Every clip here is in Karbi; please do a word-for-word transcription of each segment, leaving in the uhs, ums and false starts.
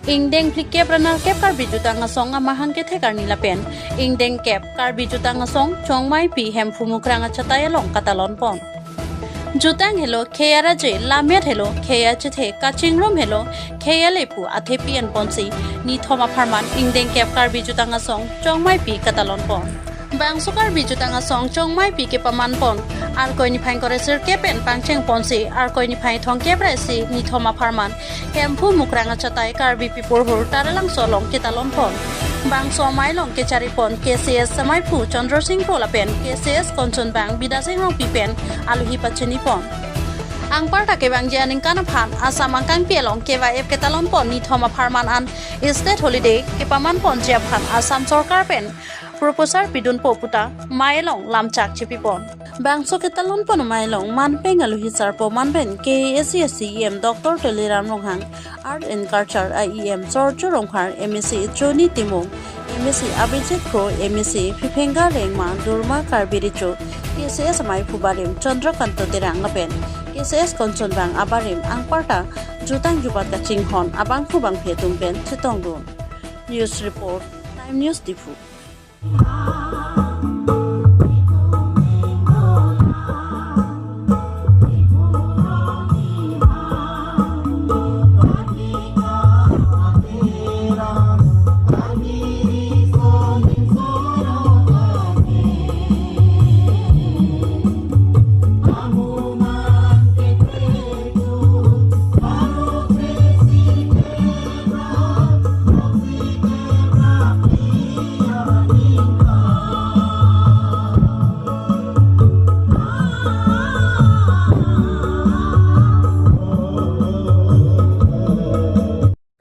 Ingdeng phlikep ra nerkep Karbi Jutang Asong amahang kethek arni lapen ingdeng kep Karbi Jutang Asong Chongmaipi Hemphu Mukrang achatai along katalon pon. Jutang helo khei araje, lammet helo khei achethe, kachingrum helo khei ale pu athepi enponsi nithom apharman ingdeng kep Karbi Jutang Asong Chongmaipi katalon pon. Bangso Karbi Jutang Asong Chongmaipi kepaman pon Arkoi niphai ingkoi ra sirkep pen pangcheng ponsi Arkoi niphai thomkep ra isi nithom apharman Hemphu Mukrang achatai Karbi People Hall Taralangso along ketalon pon. Bangso amei along kechari pon K C S amaiphu Chandra Singh Kro lapen K C S Kongchunbang Bidya Sing Rongpi pen alohi pachini pon. Anparta kevangji aningkan aphan Assam angkangpi along kevai ep ketalon pon nithom apharman an state holiday kepaman ponji aphan Assam sorkar pen proposal pidunpo puta mei along lamchak chipi pon. Bangso ketalon pon amei along manpeng alohi sarpo manpeng K A A C C E M Doctor Tuliram Ronghang, Art and Culture a E M Sorjo Rongphar, M A C Johnny Timung, M A C Abhijit Kro, M A C Phiphenga Rengma, Durma Karbi Recho, K C S amaiphu barim Chandra Kanto Terang lapen K C S Kongchunbang abarim anparta jutang jubat kachinghon abangphu bangphi atum pen chetongdun. News report, Time News Diphu.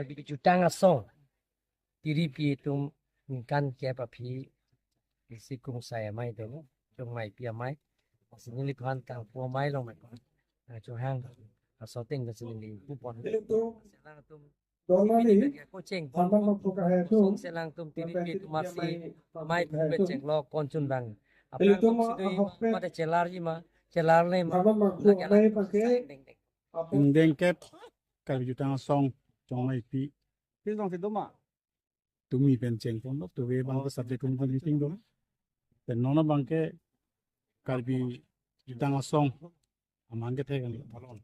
Karbi Jutang Asong tiripi atum ningkan kep aphi isi kungsai amei dolo, Chongmaipi amei. Lasi neliphan tangpo amei along mekon. Nangchonghang aso ateng lasi neli pupon. Selang atum Chongmaipi, kocheng pon. Selang atum tiripi atum masi amei pupon chenglo Kongchunbang. Aphrang atum si do-i ma, mate chelarji ma, chelarle ma. Lake alang sai dengdeng. Ingdeng kep Karbi Jutang Asong Chongmaipi. Pil dong si do ma? Tumi pen cheng ponlo, tuve abang ke subject committee meeting do. Pen non abang ke Karbi Jutang Asong amahang kethek an talon.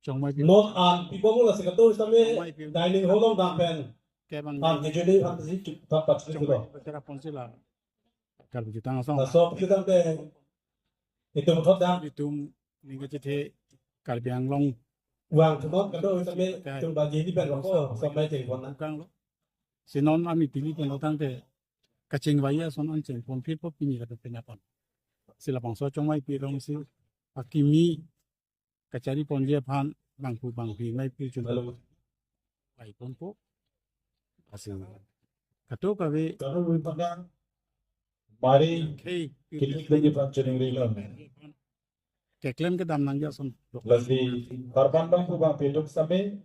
Chongmaipi. Non an pipo mo lasi kato sitame Chongmaipi dining hall along dam pen. Kep abang. An kejuni an si chup tap pat si Chongmaipi chup. Pachara ponsi la Karbi Jutang Asong. Laso pi tangte itum thot dam. Itum ning kachethe Karbi Anglong. Vang thumot kado sitame itum baji di pen roko sampai cheng pon na. Kanglo. Si non ami tili pen lo tangte kachingvai ason an cheng pon phirpo pini kado penyapon. Si labangso Chongmaipi along si akimi kachari ponji aphan bangphu bangphi mei pi chun. Halo. Pai ponpo. Lasi kato kave. Karo lui pagang. Mari. Khei. Kilik lagi pan chuning rilon. Keklem kedam nangji ason. Lasi korban bangphu bangphi atum sitame.